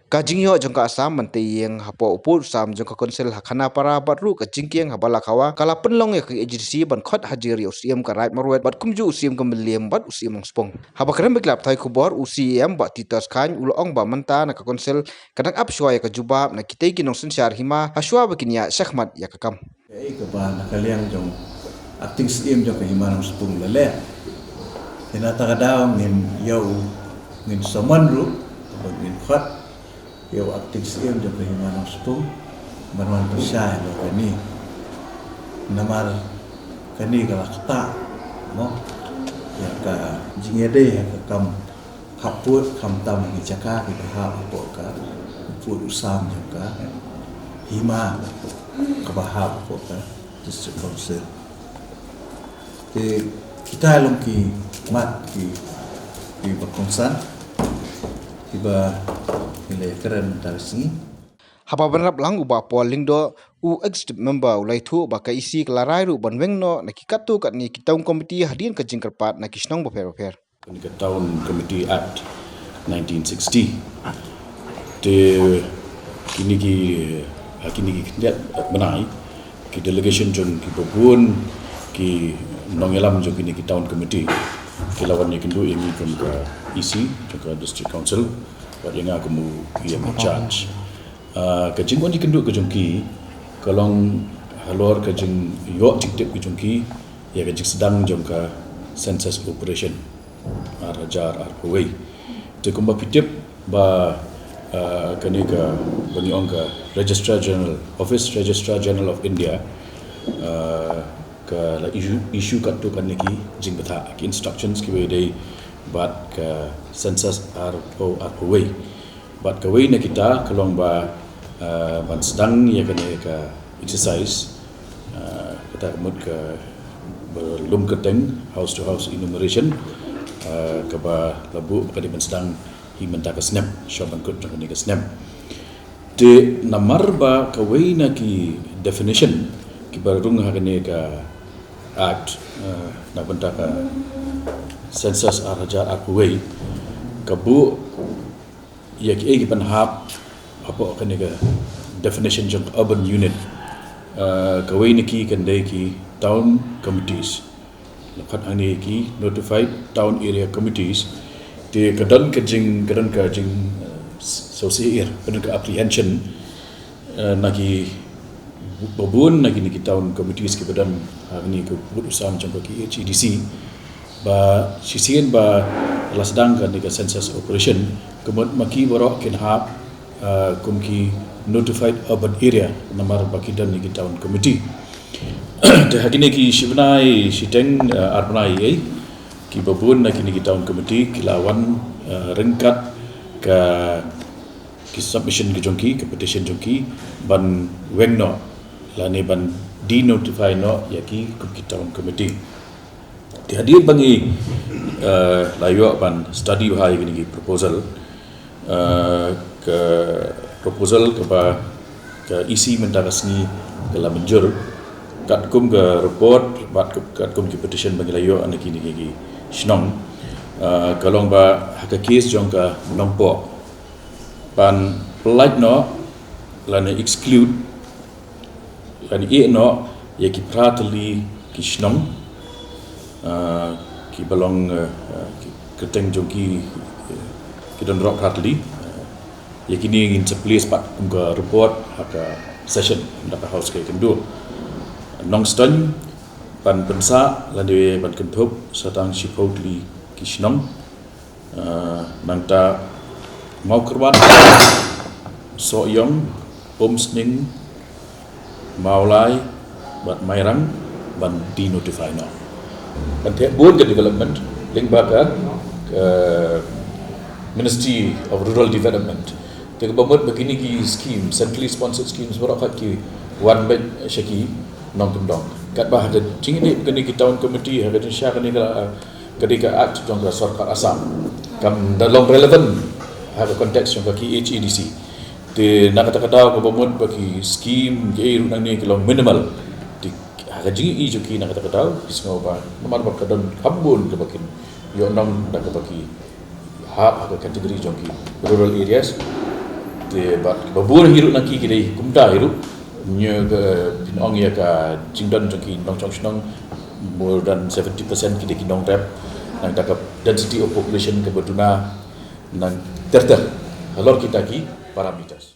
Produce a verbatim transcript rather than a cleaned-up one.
Ka jingïoh jong ka Assam ban tei ïing hapoh u pud u sam jong ka Council ha Khanapara bad ruh ka jingkieng ha Balakhawa ka la pynlong ïa ka H A D C ban khot hajir ïa u Syiem ka Raid Marwet bad kumjuh u Syiem ka Mylliem bad u Syiem Nongspung. Haba kren bad ki lad pathai khubor, u C E M Bah Titus Chyne u la ong ba mynta na ka Council ka dang ap shuwa ïa ka jubab na kitei ki nongsynshar hima ha shuwa ba kin ïaid shakhmat ïa ka kam. Kaei kaba na ka liang jong Acting Syiem jong ka Hima Nongspung la leh. Te na kata ka daw ngin ïa u, ngin summon ruh, bad ngin khot ïa u Acting Syiem jong ka Hima Nongspung ban wan pyrshah ïa kane. Namar kane ka la ktah, mo, ïa ka jingïadei ha ka kam khappud, khamtam ha ki jaka kiba hap hapoh ka pud u sam jong ka hima kaba hap hapoh ka District Council. Te kita long ki mat ki, kiba kongsan kiba ngi la kren mynta ka sngi. Haba bynrap lang, u Bah Paul Lyngdoh, u Executive Member, u la ïathuh ba ka E C ka la rai ruh ban weng noh na ki katto katne ki Town Committee hadien ka jingkyrpad na ki shnong bapher bapher. Kane ka Town Committee Act nineteen sixty. Te kine ki, ha kine ki khyndiat bnai, ki delegation jong kiba bun ki nongïalam jong kine ki Town Committee ki la wan ïakynduh ïa ngi kum ka E C jong ka District Council bad ïa nga kum u E M in charge. Ah, ka jingwan ïakynduh ka jong ki ka long halor ka jingïoh jingtip ka jong ki ïa ka jingsdang jong ka census operation ar hajar arphew wei. Te kumba phi tip ba, ah, kane kaba ngi ong ka Registrar General, Office Registrar General of India, ah, ka la issue, issue katto katne ki jingbthah, ki instructions kiba ïadei bad ka census arphew arphew wei. Bad kawei na kita ka long ba, ah, ban sdang ïa kane ka exercise, ah, kata ka mut kaba lum kyrteng, house to house enumeration, ah, kaba la buh ba ka dei ban sdang hi mynta ka snem, shuwa ban kut jong kane ka snem. Te namar ba kawei na ki definition kiba rung ha kane ka Act, ah, na bynta ka census ar hajar arphew wei, ka buh ïa kiei ki ban hap hapoh kane ka definition jong urban unit. Ah, kawei na ki kan dei ki town committees, la khot hangne ki notified town area committees. Te ka don ka jing, ka don ka jing, eh, sngewsih, ka don ka apprehension, eh, na ki, ba bun na kine ki town committees kiba don ha kane ka pud u sam jong ka K H A D C, ba shisien ba la sdang kane ka census operation, ka mut ma ki baroh kin hap, eh, kum ki notified urban area, namar ba ki don ïa ki town committee. Te ha kine ki shi bnai shiteng, eh, ar bnai ei, kiba bun na kine ki town committee ki la wan, eh, ryngkat ka ki submission ki jong ki, ka petition jong ki, ban weng noh lane ban denotify noh ïa ki kum ki town committee. Te hadien ba ngi, eh, la ïoh ban study bha ïa kine ki proposal, eh, ka proposal kaba ka E C mynta ka sngi ka la mynjur, katkum ka report bad katkum ki petition ba ngi la ïoh na kine ki, ki shnong, eh, ka long ba ha ka case jong ka Nongpoh, ban pyllait noh lane exclude lane ïeh noh ïa ki phra tylli ki shnong, ah, kiba long, eh, eh, ki kyrteng jong ki, eh, ki don baroh phra tylli. Ïa kine ngin sa place pat kum ka report ha ka session da ka House ka ïakynduh. Nongstoiñ, ban pynsah lane ban kynthup sa tang shiphew tylli ki shnong. Ah, nangta Mawkyrwat, Sohiong, Umsning, Mawlai bad Mairang ban denotify noh. Ban theh bun ka development lyngba ka, ka Ministry of Rural Development. Te kaba mut ba kine ki scheme, centrally sponsored schemes, baroh kat ki wan beit sha ki nongkyndong. Katba ha ka jingïadei kane ki town committee, ha ka jingshisha kane ka, ka dei ka act jong ka sorkar Assam. Kam da long relevant ha ka context jong ka K H A D C. Te na kata ka daw kaba mut ba ki scheme kiei ruh nangne ki long minimal. Te ha ka jingïohi jong ki na kata ka daw, ki sngew ba namar ba ka don kham bun kaba kin ïoh nong da kaba ki hap ha ka category jong ki rural areas. Te bad ba bun hi ruh na ki ki dei kumta hi ruh. Nyu ka pynong ïa ka jingdon jong ki nongshong shnong more than seventy percent ki dei ki nongrep. Nang ta ka density of population ka ba duna nang ter ter halor kita ki parameters.